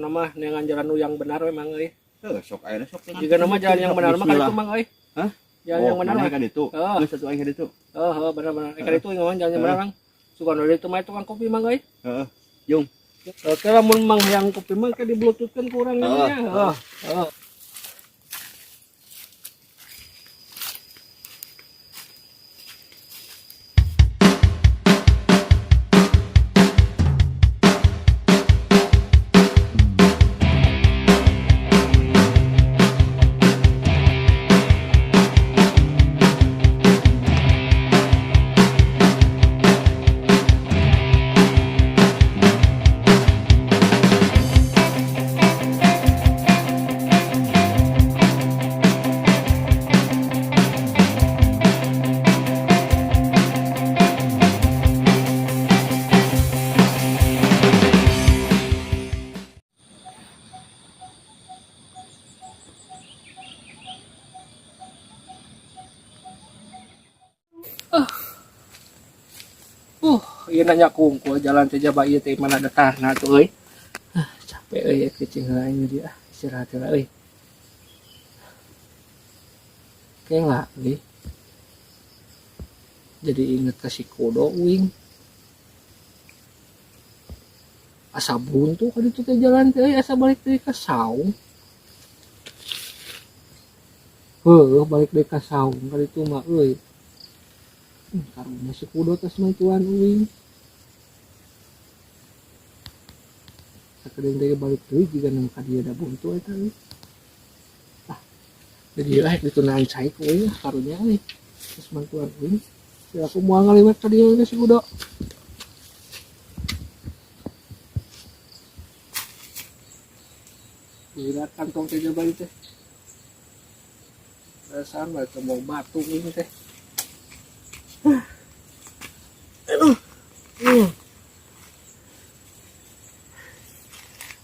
Pokona mah neangan jalan nu yang benar we mang euy. Heuh, sok ayeuna sok. Jika nama jalan yang benar mah kan itu mang euy. Hah? Jalan yang benar mah mah. kan itu. Heeh. Geus atuh aing ka ditu. Heeh, heeh, benar benar. Kan itu ngomong jalan yang benar mang. Suka nu itu mah tukang kopi mang euy. Heeh. Jung. Oke lamun mang yang kopi mah ke di bluetooth kan kurang Heeh. nya. Heeh. Heeh. Ieu nanya kungkul jalan teh jaba ieu teh mana datarna tuh euy. Ah, capek euy kecing heula aing di ah istirahat heula euy. Kela euy. Jadi inget ka si Kudo uing. Asa buntu ka ditu teh jalan teh euy, asa balik deui ka saung. Heuh, balik deui ka saung ka ditu mah euy. Karunya si Kudo tos mantuan uing. Sakedeung deui balik deui jiga nu ka dieu da buntu eta euy. Ah, jadi lah ditunaan cai ku uing karunya euy. Tos mantuan uing. Ya aku moal ngaliwet ka dieu si Kudo. Gila kantong teh jaba ieu teh. Perasaan mah teu mau batu uing teh. Aduh.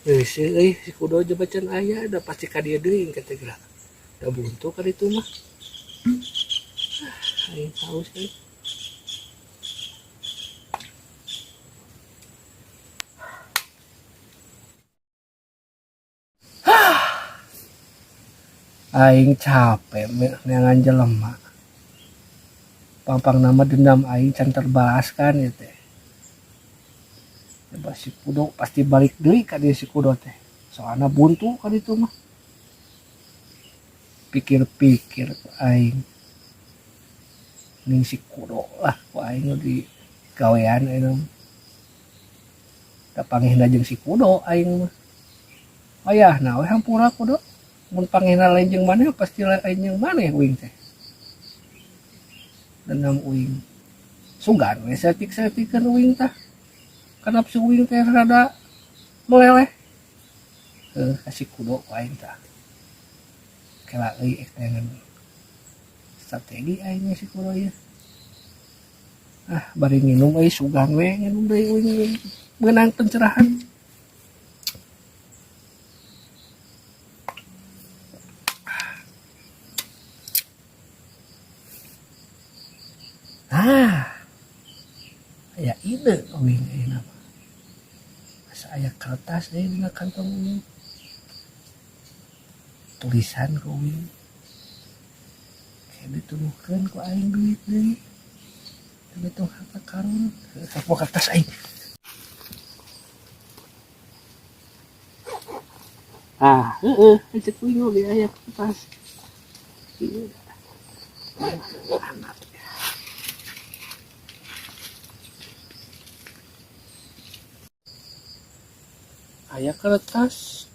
Si euy, si Kudo aja bacan aya, da pasti ka dieu deui engke teh geura. Da buntu ka ditu mah. Ah, aing haus euy. Aing capek neangan jelema. Pangpang nama dendam aing can terbalaskan ya teh. Coba si Kudo pasti balik deui ka dieu si Kudo teh. Soalna buntu ka ditu mah. Pikir-pikir ku aing. Ning si Kudo lah ku aing nu di gawean aing mah. Da pangihna jeung si Kudo aing mah. Wayahna we hampura Kudo. Mun pangihna lain jeung maneh pasti lain jeung maneh uing teh. Dendam uing. Sugan we saeutik-saeutikeun uing tah. Karena si uing teh rada meleleh. Kasih Kudo ku aing tah. Kela euy ek dengan strategi aing si Kudo ieu. Ah, bari nginum euy sugan we nginum deui uing meunang pencerahan. Ah, aya ide uing ayeuna mah. Asa aya kertas deui dina kantong uing. Tulisan ku uing. Kayak dituduhkeun ku aing duit deui. Dihitung harta karun. Sapu kertas aing. Ah, heeh, cek uing oge aya kertas. Ieu. Anak. Aya kertas.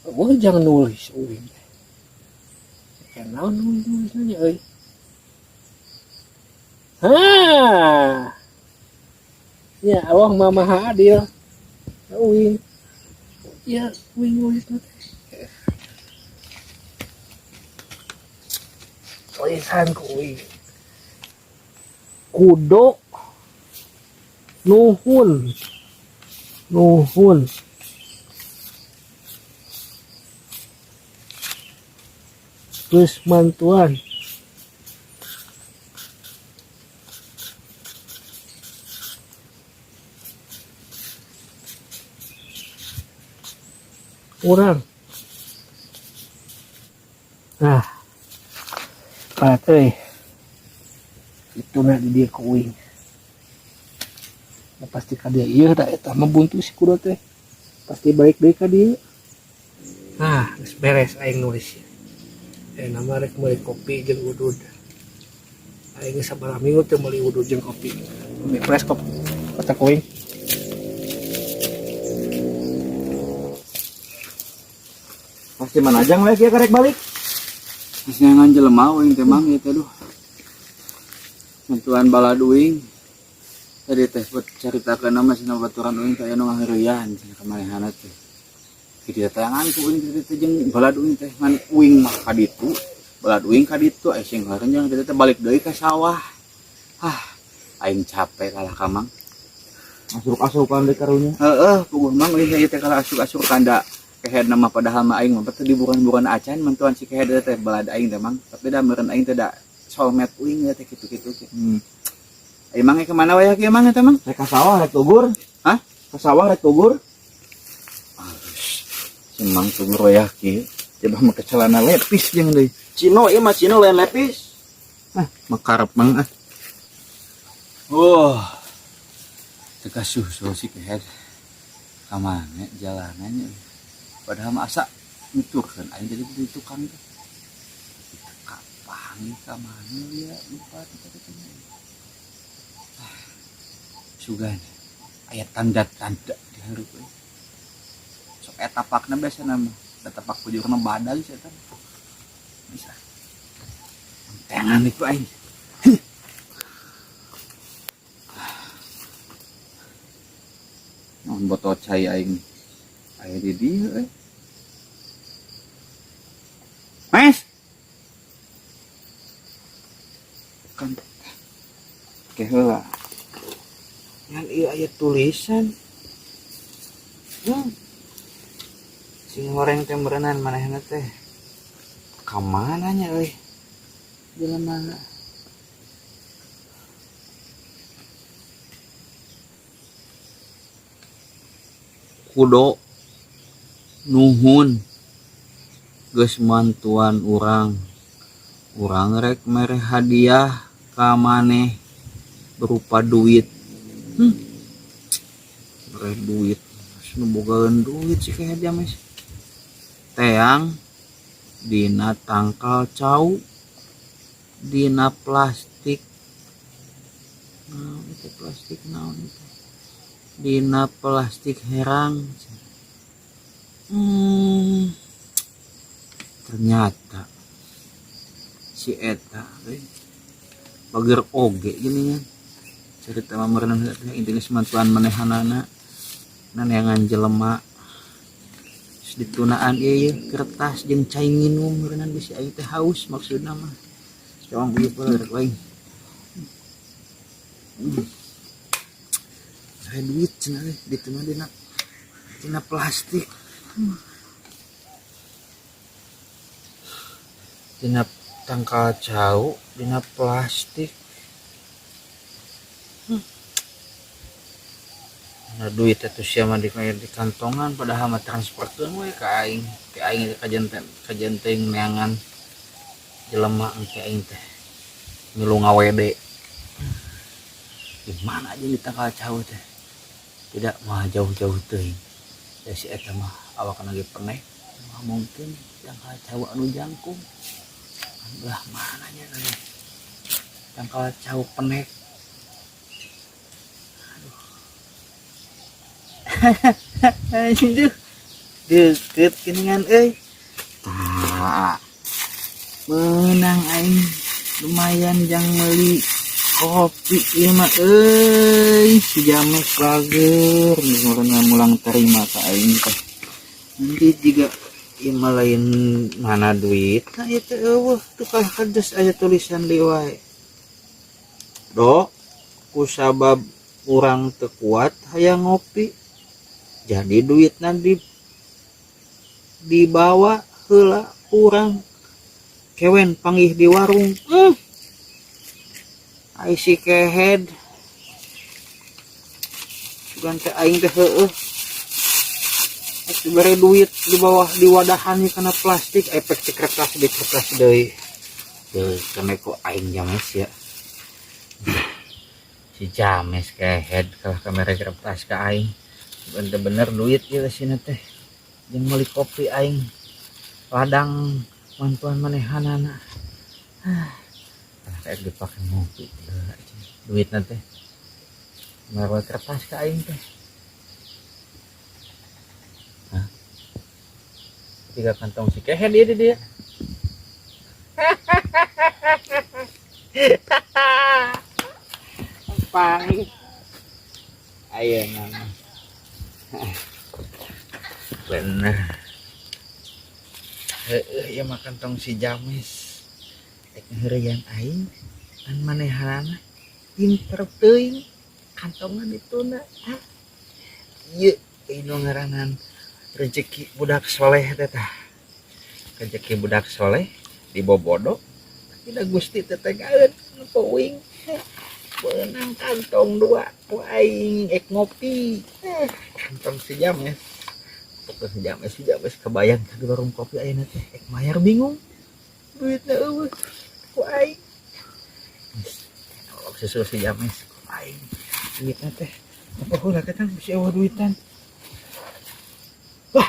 Wah, jangan nulis uing teh. Kayak naon nulis nulisnya euy. Hah. Ya Allah mah maha adil. Uing. Ya uing nulis teh. Tulisan ku uing. Kudo nuhun. Nuhun. Geus mantuan. Urang. Nah, parat euy. Itu na di dieu ku uing. Nah, pasti ka dia ieu da eta mah buntu si kudo teh. Pasti balik deui ka dieu. Nah, geus beres aing nulis. Nama rek meuli kopi jeung udud. Aing geus sabaraha minggu teu meuli udud jeung kopi. Mie fresh kopi. Kotak uing. Pasti manajang we kieu karek balik. Geus neangan jelema uing teh mang ieu teh duh. Bantuan balad uing. Tadi teh buat caritakeun mah cenah baturan uing teh aya nu ngaheureuyan cenah kamanehana teh. Kitu tayangan ku uing teh teh jeung balad uing teh ngan uing mah ka ditu. Balad uing ka ditu aya sing heureun jeung teh balik deui ka sawah. Hah, aing capek kalah ka mang. Asuk-asukan deui karunya. Heeh, puguh mang uing ieu teh kalah asuk-asuk kanda kehed nama padahal mah aing mah teu diburuan-buruan acan mantuan si kehed teh balad aing teh mang. Tapi da meureun aing teh da soulmate uing teh kitu-kitu teh. Aing mang ke mana wae kieu mang eta mang? Rek ka sawah rek tugur. Hah? Ka sawah rek tugur. Si mang tugur wayah kieu. Coba make celana lepis jeung deui. Cino ieu mah cino lain lepis. Ah, makarep mang ah. Wah. Teu kasusul si kehed. Ka mana jalanannya? Padahal mah asa nuturkeun aing jadi di tukang teh. Tapi teu kapanggih ka mana dia lupa teh teh. Ah, sugan aya tanda-tanda di hareup euy. Sok eta tapakna biasana mah. Da tapak bujurna badag sia eta. Bisa. Tengan iku aing. Naon botol cai aing. Aya di dieu euy. Mes. Kan ke heula. Ngan ieu aya tulisan. Sing goreng teh meureunnan manehna teh. Ka mana nya euy? Jelema. Kudo nuhun geus mantuan urang. Urang rek mere hadiah ka maneh berupa duit. Mere duit. Geus nu bogaeun duit si kehed ya mes. Teang dina tangkal cau dina plastik. Naon itu plastik naon itu? Dina plastik herang. Ternyata si eta euy bager oge gini kan. Cerita mah meureun teh intinya semantuan manehanana naneangan jelema. Terus ditunaan ieu ye kertas jeung cai nginum meureunnan bisi aing teh haus maksudna mah. Cong ieu rek aing. Saya duit cenah euy dituna dina plastik. Dina tangkal cau dina plastik. Nah duit atuh sia mah di kantongan padahal mah transferkeun we ka aing. Ka aing teh kajenteng neangan jelema engke aing teh milu ngawede. Di mana aja di tangkal cau teh? Tidak mah jauh-jauh teuing. Ya si eta mah awakna ge penek. Mah mungkin tangkal cau anu jangkung. Belah mana nya euy? Tangkal cau penek. Aduh. Aduh. Deukeut geuningan euy. Tah. Meunang aing lumayan jang meuli kopi ieu mah euy. Si James bager geus meureun mulang terima ka aing teh. Nanti juga ieu mah lain mana duit. Nah ieu teh eueuh tukang kedes aya tulisan deui wae. Do kusabab urang teu kuat hayang ngopi. Jadi duitna dibawa heula urang kewen panggih di warung. Ai si kehed. Sugan teh aing teh heueuh. Rek dibere duit di bawah di wadahan ieu kana plastik, efek ti kertas di kertas deui. Tuh, kena ku aing James ya. Si James kehed kalah kamera kertas ka aing. Bener-bener duit ieu sina teh. Jeung meuli kopi aing. Ladang mantuan manehanana. Ah, kayak dipake ngopi duit nanti. Mere kertas ka aing teh. Hah? Tiga kantong si kehed dia dia. Pang. Ayo nama. Bener. Heeh, ya makan tong si James. Rek ngeureuyaan aing kan manehanana pinter teuing kantongan dituna. Ah. Ieu nu ngaranan rezeki budak soleh teh tah. Rezeki budak soleh dibobodo tapi da Gusti teh tegaeun nu uing. Beunang kantong dua ku aing ek ngopi. Kantong si James. Pokoknya si James, si James kebayang ke warung kopi ayeuna teh ek mayar bingung. Duitna eueuh ku aing. Geus susul si James ku aing. Duitna teh apa heula ketang bisi eueuh duitan. Wah,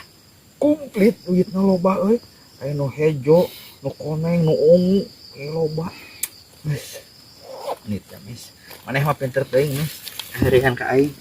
komplit duitna loba euy. Aya nu hejo, nu koneng, nu ungu, aya loba. Geus. Nit James. Maneh mah pinter teuing, Mes. Harihan ka aing.